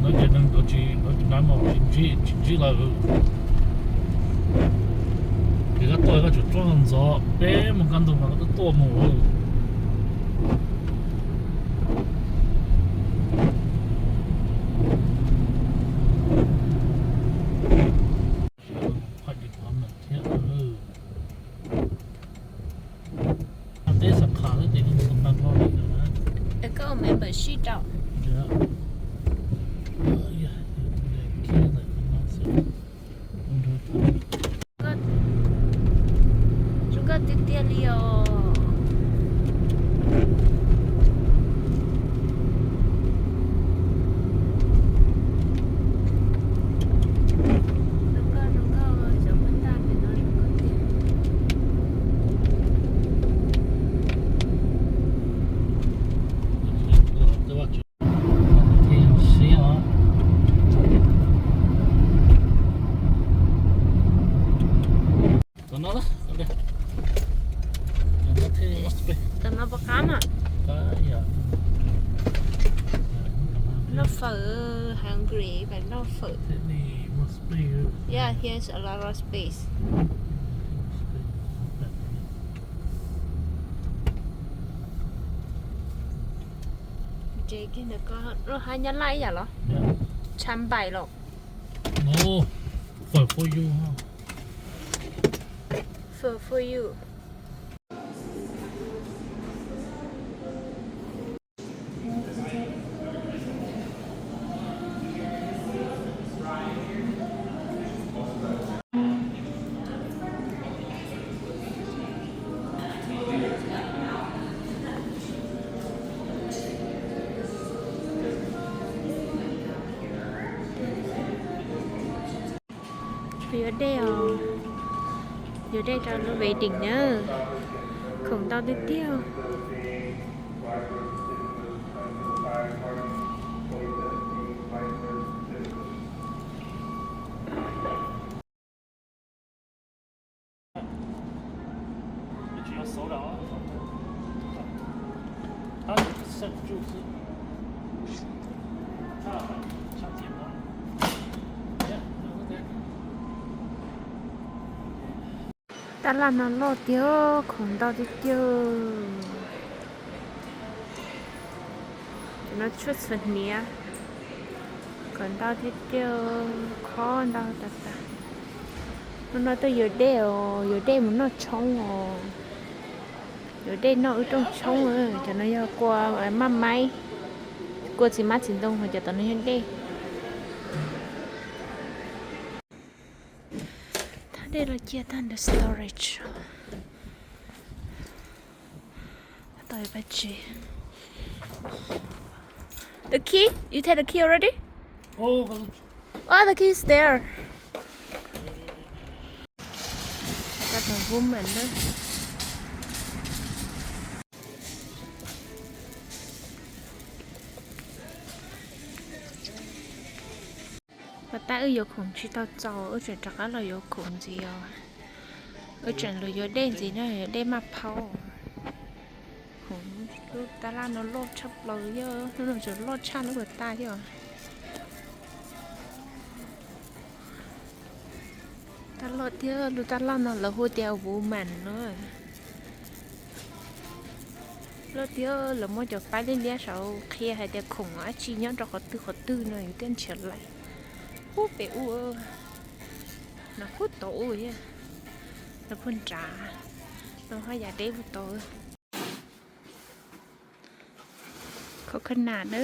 No ces neeg nkawd tsis, nkawd tsis nab no tsis ntsib, tsis ntsib lawm. Ces koj tuaj koj tseem tuaj ntxov, peb mus kaj ntug mas koj tuaj tuaj mus. Thiab teb xab kha xwb ces koj mus tau tag nrho li no na. Koj membership rau. Zoo nkauj tiag tiag li os. Zoo nkauj, zoo nkauj, cov muaj tag pem no zoo nkauj tiag. Tom no, tom no puas qab mas? Noj fawm, hungry, phải noj fawm. Yeah, here's a lot of space. Ces kiag ntawm ko lub hab Nyab Laj ib yam los? Tshav npaim los? Fawm for you. Fawm for you. Yuav dej os, yuav dej rau lub wedding na. Khoom ntau tiag tiag. Tab laj no loj tiag, khoom ntau tiag tiag. Cov no tshuaj txhuam hniav, khoom ntau tiag tiag, khob ntau tas tas. Hnub no tuaj yuav dej os, yuav dej mus noj tshoob os. Yuav dej noj wb rooj tshoob. Cov no yog kua maj maib, kua txiv hmab txiv ntoo, ho cov tom no yog dej. Thauj dej los cia tag ntawm storage. Tau pab tsev. The key? You take the key already? Oh, the key is there. Tab tom woman na. Puas tab wb yuav khoom tsis tau txaus, wb tseem rov qab los yuav khoom ntxiv os. Wb tseem los yuav dej ntxiv no, dej maj phaub. Khoom, lub tab laj no loj tshaj plaws thiab, lub no tseem loj tshaj lub puas tab thiab. Tab loj thiab, lub tab laj no lawv hu tias woman no. Loj tiag, lawv muab cov paib liab liab saum qhia hais tias khoom dab tsi nyob rau qhov twg qhov twg no yus thiaj nrhiav lais. Ub pem ub, no puag tod ub thiab, no puag nrad, no haj yam deb puag tod. Coconut na.